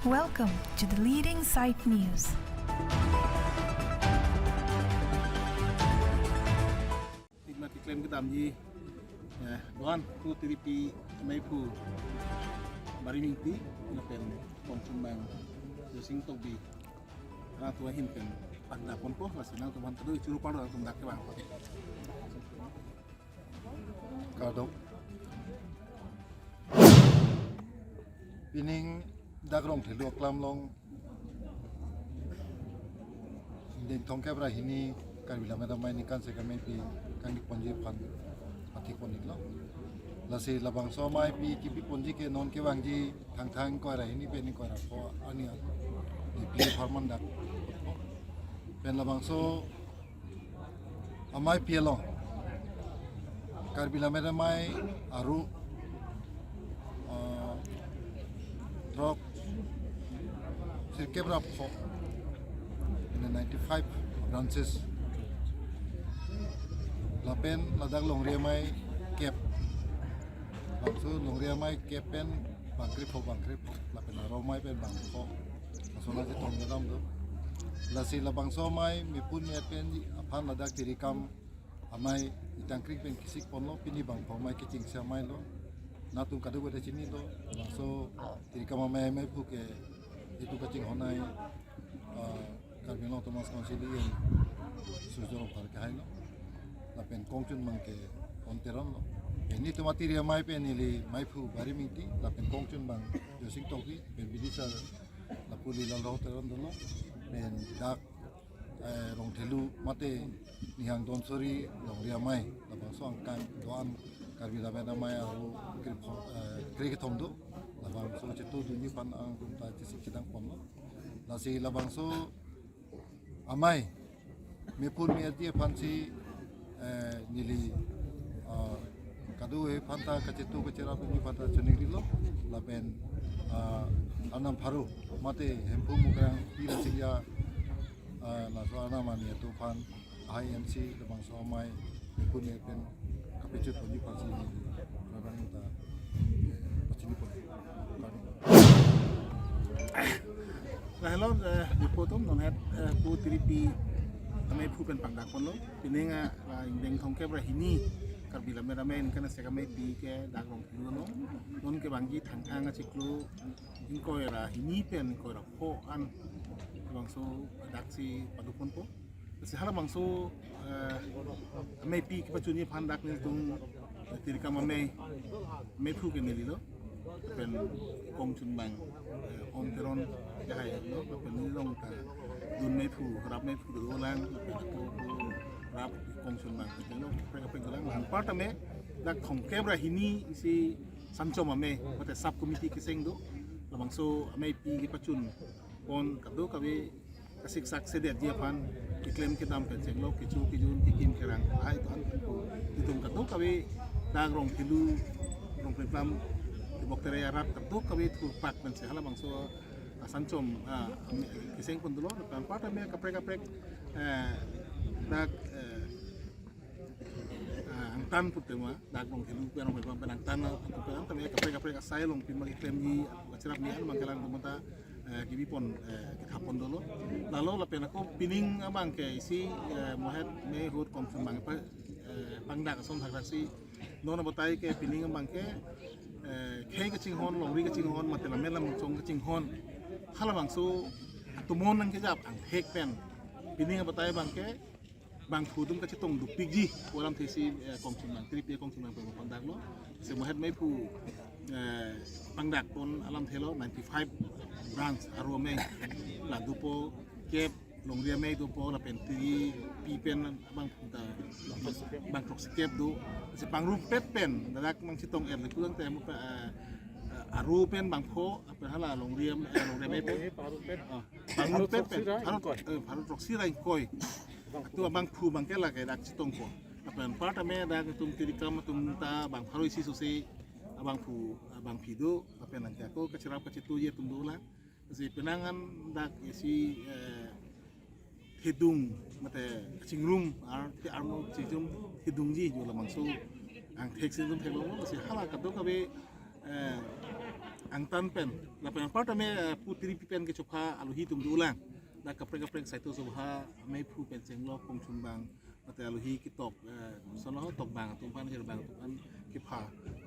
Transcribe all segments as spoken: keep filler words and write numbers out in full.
Welcome to the leading site news. Tigmat keklem kedamji, eh, doan Pu Tiripi Amei Phu Barim Ingti, lapen kongchunbang Josing Tokbi, alanglitum ahin pen pangdakponpo, lasi nangtum aphan kado ichuru palo, nangtum dak kevang. Kardom. Pining dak Rongthelu aklam along, ingdeng thomkep ra hini Karbi Lammet Amei aningkan sek ameipi kangdikponji aphan athikpon-iklo. Lasi labangso ameipi kipiponji ke non kevangji Thangthang ingkoi ra hini pen ingkoi ra pho arni an. Nepi apharman dak. Pen labangso ameipi along Karbi Lammet Amei aru, ah, throk sirkep ra pho, in the ninety-five branches. Lapen ladak longri amei kep. Labangso longri amei kep pen bang krepho, bang krepho. Lapen aro amei pen bang pho. Lason aji tong kedam do. Lasi labangso amei mepun me-et pen aphan ladak Tirikam Amei Itangkring pen kesikponlo, pini bang pho amei kechengsi amei lo. Nangtum kadokave ta chinilo. Labangso Tirikam Amei, Amei Phu ke itum kachinghon ai, ah, Karbi Anglong Autonomous Council E M Surjya Rongphar ke hai lo. Lapen kongchunbang ke Om Teron lo. Pen nelitum atiri amei pen neli Amei Phu Barim Ingti, lapen kongchunbang Josing Tokbi, pen bidisar lapu neli Lalrong Teron dolo, pen dak, eh, Rongthelu mate Nihang Donsori longri amei, labangso angkang doan Karbi Lammet Amei aru krepho, eh, krekethom do, labangso chetudunji aphan nangtum ta chesik chedangponlo. Lasi labangso amei mepun me-etji aphansi, eh, neli, ah, kadokave aphanta kachetu kacherapji aphanta choningri lo, lapen, ah, Arnam pharo mate Hemphu Mukrang Pi Rasingja, ah, laso Arnam ani atum aphan I N C labangso amei mepun me-et pen kapachunponji aphansi neli prabang ta, eh, pachinipon. Lahelo, eh, dipo atum, non het, eh, Pu Tiripi Amei Phu pen pangdakponlo. Pining, eh, la ingdeng thomkep ra hini Karbi Lammet Amei aningkan sek ameipi ke dak Rongthelu lo. Non kevangji Thangthang achiklo ingkoi ra hini pen ingkoi ra pho an labangso daksi paduponpo. Lasi halabangso, eh, ameipi kepachunji aphan dak nelitum, eh, Tirikam Amei, Amei Phu ke neli lo. Pen kongchunbang, eh, Om Teron ke hai lo. Pen neli along ta dun Amei Phu, rap Amei Phu dolang, pen ako rap kongchunbang ke lo, kaprek kaprek dolang. Anparta me dak thomkep ra hini isi Sanchom Amei, mate sub committee keseng do. Labangso ameipi kepachunpon kadokave kasiksak sedetji aphan keklem kedam pen chenglo, kecho kejun, kekim kerang, lahai doan pen pu, itum kadokave dak Rongthelu, Rongplengplam, Dibokterai arat kadokave thurpak pensi halabangso, ah, Sanchom, ah, kesengpon dolo, anparta me kaprek kaprek, eh, dak, eh, ah, angtan putema, dak Rongthelu pen, Rongplengplam pen angtan, ah, pen angtan ya kaprek kaprek asai along pima keklemji, kacherapji an abang ke alangtum ta, eh, kebipon, eh, kethapon dolo. Lalo lapen ako pining abang ke isi, eh, mohet me ahut kongchunbang pa, eh, pangdak ason thakraksi. Non abatai ke pining abang ke, eh, khei kachinghon, longri kachinghon, mate lammet lamchong kachinghon. Halabangso atomon nangkejap angthek pen. Pining abatai abang ke bangphu atum kachetong dopikji pu alamthe si, eh, kongchunbang, Tiripi kongchunbang pen pangdaklo. Si mohet Amei Phu, eh, pangdakpon alamthe lo, ninety-five branch aru amei. La dopo kep, longri amei dopo, lapen Tiripi pen bangphu ta bang throksikep do. Si pangrumpet pen ladak nangchetong-et le pulang te mo pa, eh, eh, aru pen bang pho, lapen hala longri am-, eh, longri amei pen. Ah, pangrumpet pen, pharo, eh, pharo throksi ra ingkoi. Atum abangphu abang ke lake dak chetongpo. Lapen anparta me dak itum Tirikam atum ta bang pharo isi sose abangphu, abangpi do, lapen nangke ako kacherap kachetuji atum dolang. Si penang an dak isi, eh, thedung, mate kachingrum, ar, te arno chingrum thedungji jo labangso angthek si itum theklonglo, si hala kadokave, eh, angtan pen, lapen apar tame, eh, pu tiri pi pen kechopha alohi atum dolang. Dak kaprek kaprek Saito Sobha, amei phu pen chenglok pongchun bang, mate alohi ketok, eh, sono tok bang atum aphan, hir bang atum aphan kepha,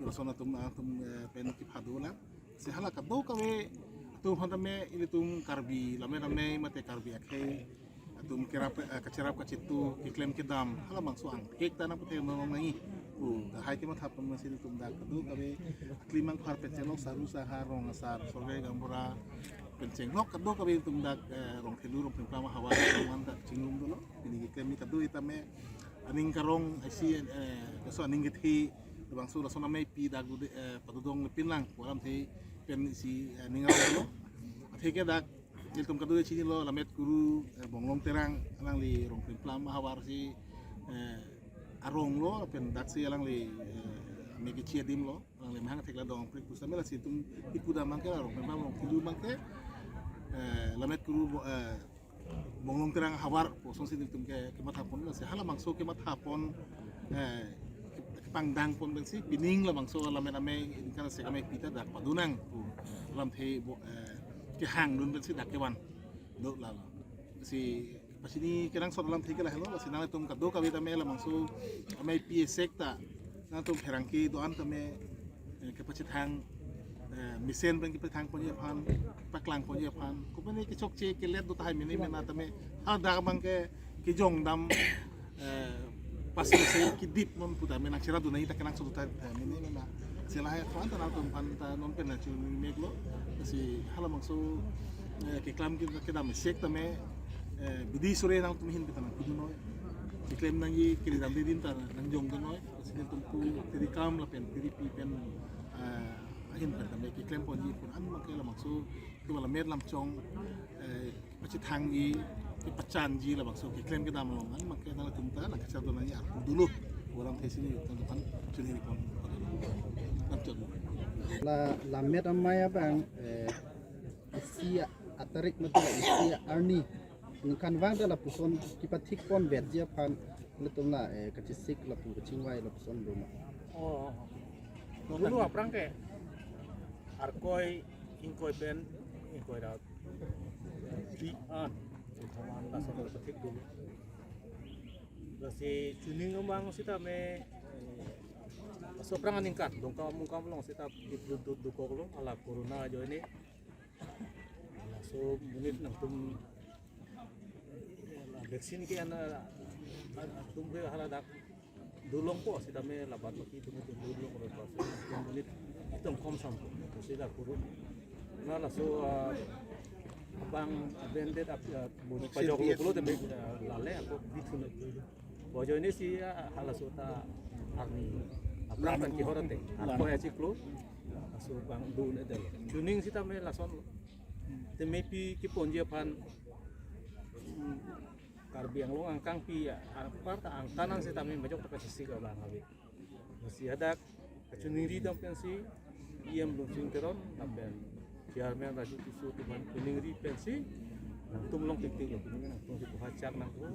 lason atum atum, eh, pen kepha dolang. Si hala kadokave atum aphan tame ilitum Karbi Lammet Amei mate Karbi akhei atum kerap, eh, kacherap kachitu, keklem kedam, halabangso angthek ta nangpathe nong nangji pu lahai kematha pon masi ilitum dak kadokave aklimang phar pen chenglok saru sahar, rong asar, sorgai gaonbura pen chenglok kadokave ilitum dak, eh, Rongthelu Rongplimplam ahavar atum aphan dak chingrum dolo. Pini keklem ni kado-i tame aning karong isi, eh, laso aning kethe labangso lason ameipi dak dude, eh, padodong le pinlang pu alamthe pen isi, eh, ning arong lo. Athe ke dak ilitum kado-i chinilo, Lammet Kuru, eh, Bonglong Terang, alangli Rongplimplam ahavar si, eh, arong lo, pen dak si alangli, eh, amei kechi adim lo, alangli mahang thek la dong prik pusita mela si itum ipu dam abang ke la Rongplimplam Rongthelu abang ke, eh, Lammet Kuru bo-, eh, Bonglong Terang ahavar pu asonsi nelitum ke kematha pon, lasi halabangso kematha pon, eh, kepangdang pon pensi pining labangso Lammet Amei, ningkan isi ameipi ta dak pado nang pu alamthe bo, eh, kehang dun pensi dak kevan do lalo. Si pachini kenangsot alamthe ke lahelo, lasi nangtum kadokave tame labangso ameipi esek ta nangtum pherangke do-an tame, eh, kepachethang, eh, mesen pen kepachethang ponji aphan, paklang ponji aphan, kopine kechokche kelet do tahai mene mena tame, hadak abang ke kejong dam, eh, pasi se kedip non pu tame nangcherap do nangji ta kenangsot do tahai, eh, mene mena. Si lahai aphan ta nangtum aphan ta non pen nangchun mek lo, si halabangso, eh, keklam ke kedam esek tame, eh, bidi sore nangtum ahin pen ta nangpi dun noi. Keklem nangji kiri dam di din ta nangjong dun noi. Si nelitum pu tiri kam lapen tiri pi pen, eh, ahin pen tame keklem ponji pu an abang ke labangso kebalam met lam chong, eh, pachethangji, kepachanji labangso keklem kedam along an abang ke nangtum ta nangkacharap do nangji arpu dolo pu alamthe si nelitum aphan chuniri pon. Nangchot. La Lammet Amei abang, eh, isi atarik mate la isi arni ningkan vang ta lapuson kepathik ponvetji aphan nelitum la, eh, kachesik lapu kachingvai lapuson do ma? Oh, dulu aphrang ke Arkoi, ingkoi pen, ingkoi ra, di an, di an lason kepathik dulu. Lasi chuning amang sitame, eh, laso aphrang aningkan, Dongkamukam along sita du, du, du, dukoklo, hala corona ajoine. Laso monit nangtum, eh, la vaccine ke an, ah, atum ke hala dak dolongpo sitame labat laki atum ke dolong ro pa. Monit itum kom sam sila kuru. Na laso, ah, abang banded ap, ah, pajok lo pulo tame, ah, lale ako bithun. Ajoine si, ah, halaso ta arni aphrang tangki hor ate. Ako ya chiklo. Laso abang dun edel. Chuning sitame lason. Te meipi keponji aphan, mm, Karbi Anglong angkangpi, ah, apar ta angtan an sitame majok ta kachesik abang ave. Lasi hadak kachuningri dam pensi E M Lunsing Teron lapen Chairman Raju Tisso atum aphan chuningri pensi nangtum along tiktik lo, nangtum si puha chak nangpo,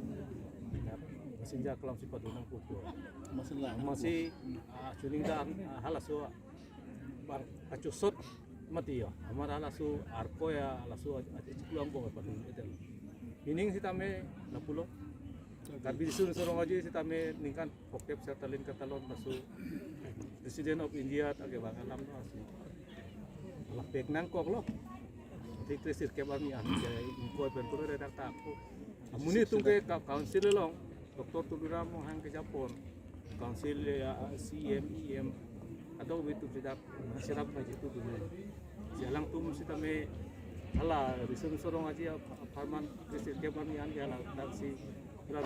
masinja kelam si padu nangpo. Masin la. Masi, ah, chuning ta, ah, halaso abang kachosot mati yo. Amar halaso Arkoi ya, halaso a, a, chiklo angbong padu edel. Meaning sitame lapulo. Karbi Riso Nimso Rong Aje sitame ningkan phokep sertalin katalon laso President of India ta kevang alam lo asi. Lapek nangkoklo. Tik tresir kebar ni an ke ingkoi pen kuro redak ta ako. Amonit atum ke ka-, council along, Doctor Tuliram Ronghang kejapon, council ya, C M, E M, atau betul tidak serap ngaji itu dulu. Si alangtum sitame hala Riso Nimso Rong Aje ap-, apharman Christian kebar ni an ke hala dak si hala